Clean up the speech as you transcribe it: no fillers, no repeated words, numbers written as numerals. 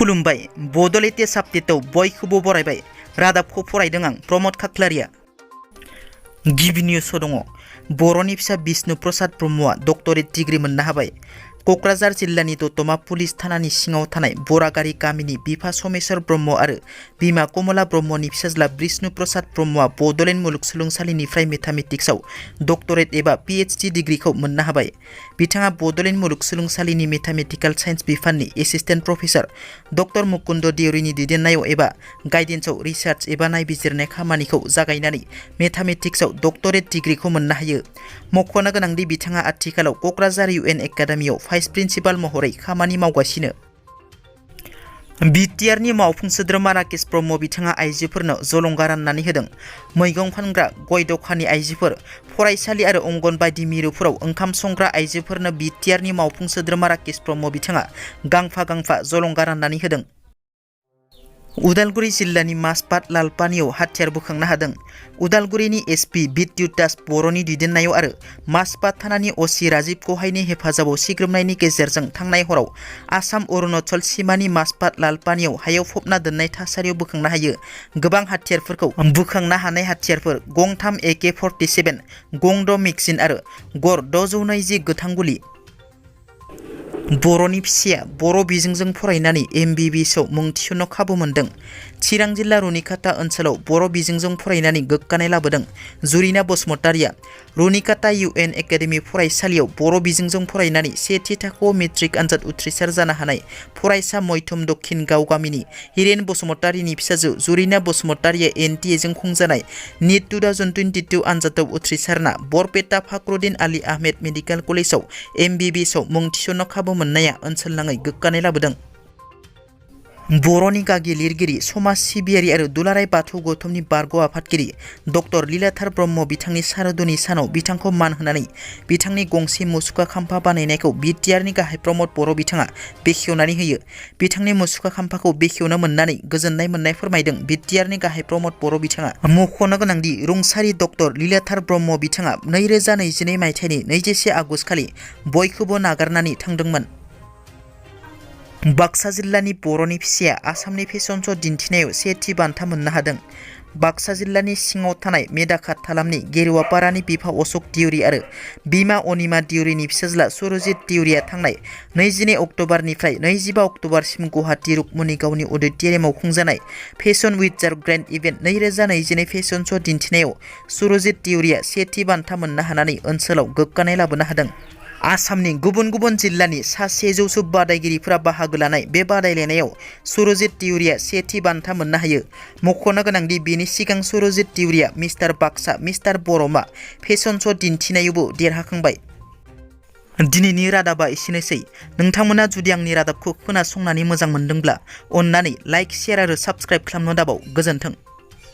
खुलुमबाय बड' लेटेस्ट आपडेटआव बयखौबो बरायबाय रादाबखौ फरायदों आं प्रमद खाख्लारिया। गिबि निउसआव दङ बर'नि फिसा बिष्णु प्रसाद ब्रह्मआ डक्टरेट डिग्री मोननो हाबाय। क'क्राझार जिल्लानि दतमा पुलिस थानानि सिङाव थानाय बरागारि गामिनि बिफा समेश्वर ब्रह्म आरो बिमा कमला ब्रह्मनि फिसाज्ला बिष्णु प्रसाद ब्रह्मआ बड'लेण्ड मुलुगसोलोंसालिनिफ्राय मेथामेटिक्सआव डक्टरेट एबा पिएचडि डिग्रीखौ मोननो हाबाय। बिथाङा बड'लेण्ड मुलुगसोलोंसालिनि मेथामेटिकल साइन्स बिफाननि एसिस्टेन्ट प्रफेसर डक्टर मुकुन्द देउरिनि दैदेननायाव एबा गाइडेन्सआव रिसार्च एबा नायबिजिरनाय खामानिखौ जागायनानै मेथामेटिक्सआव डक्टरेट डिग्रीखौ मोननो हायो। मख'नो गोनांदि बिथाङा आथिखालाव क'क्राझार UN एकाडेमियाव भाइस प्रिन्सिपाल महरै खामानि मावगासिनो। BTRनि मावफुं सोद्रोमा राकेश ब्रह्म बिथाङा आइजोफोरनो जलंगा राननानै होदों। मैगं फानग्रा गय दखाननि आइजोफोर, फरायसालि आरो अंगनबादि मिरुफोराव ओंखाम संग्रा आइजोफोरनो BTRनि मावफुं सोद्रोमा राकेश ब्रह्म बिथाङा गांफा गांफा जलंगा राननानै होदों। उदालगुरि जिल्लानि माजबाद लालपानियाव हाथियार बोखांनो हादों। उदालगुरिनि SP बिद्युत दास बर'नि दैदेननायाव आरो माजबाद थानानि OC राजिब गहायनि हेफाजाबाव सिग्रोमनायनि गेजेरजों थांनाय हराव आसाम अरुणाचल सिमानि माजबाद लालपानियाव हायाव फबना दोननाय थासारियाव बोखांनो हायो। गोबां हाथियारफोरखौ बोखांनो हानाय हाथियारफोर गं 3 AK-47, गं 6 मेगजिन आरो गर 620 गोथां गुलि। बर'नि फिसाया बर' बिजोंजों फरायनानै MBBS आव मुं थिसननो खाबु मोनदों। चिरां जिल्ला रुनिकाटा ओनसोलाव बर' बिजोंजों फरायनानै गोग्गानाय लाबोदों जुरिना बसुमतारिया। रुनिकाटा UN एकाडेमि फरायसालियाव बर' बिजोंजों फरायनानै सेथि थाखोआव मेट्रिक आनजाद उथ्रिसार जानो हानाय फरायसा मैथुम दक्षिण गाव गामिनि हिरेन बसुमतारिनि फिसाजो जुरिना बसुमतारिया NTA जों खुंजानाय NEET 2022 आनजादाव उथ्रिसारना बरपेटा फाखरुद्दिन आली आहमेद मेडिकेल कलेजाव MBBS आव मुं थिसननो खाबु मोननाया ओनसोलनाङै गोग्गानाय लाबोदों। बर'नि गागि लिरगिरि समाज सिबियारि आरो दुलाराय बाथौ गौथुमनि बारग' आफादगिरि डक्टर लीलाधर ब्रह्म बिथांनि सारादुनि सानाव बिथांखौ मान होनानै बिथांनि गंसे मुसुखा खाम्फा बानायनायखौ BTRनि गाहाय प्रमद बर' बिथाङा बेखेवनानै होयो। बिथांनि मुसुखा खाम्फाखौ बेखेवनो मोननानै गोजोननाय मोननाय फोरमायदों BTRनि गाहाय प्रमद बर' बिथाङा। मख'नो गोनांदि रुंसारि डक्टर लीलाधर ब्रह्म बिथाङा 2022 मायथाइनि 21 आगस्ट खालि बयखौबो नागारनानै थांदोंमोन। बाक्सा जिल्लानि बर'नि फिसाया आसामनि फेसन श' दिन्थिनायाव सेथि बान्था मोननो हादों। बाक्सा जिल्लानि सिङाव थानाय मेदाखात हालामनि गेरुवापारानि बिफा अशोक देउरि आरो बिमा अनिमा देउरिनि फिसाज्ला सुरजित देउरिया थांनाय 22 अक्ट'बरनिफ्राय 25 अक्ट'बरसिम गुवाहाटी रुक्मिणी गावनि अडिट'रियामाव खुंजानाय fashion wizard grand event 2022 fashion show' दिन्थिनायाव सुरजित देउरिया सेथि बान्था मोननो हानानै ओनसोलाव गोग्गानाय लाबोनो हादों। आसामनि गुबुन गुबुन जिल्लानि सा 100 बादायगिरिफोरा बाहागो लानाय बे बादायलायनायाव सुरजित देउरिया सेथि बान्था मोननो हायो। मख'नो गोनांदि बेनि सिगां सुरजित देउरिया मिस्टार बाक्सा, मिस्टार बर'मा फेशन श' दिन्थिनायावबो देरहाखांबाय। दिनैनि रादाबा एसेनोसै। नोंथांमोना जुदि आंनि रादाबखौ खोनासंनानै मोजां मोनदोंब्ला अन्नानै लाइक, शेयार आरो साबस्क्राइब खालामनो दाबाव। गोजोन्थों।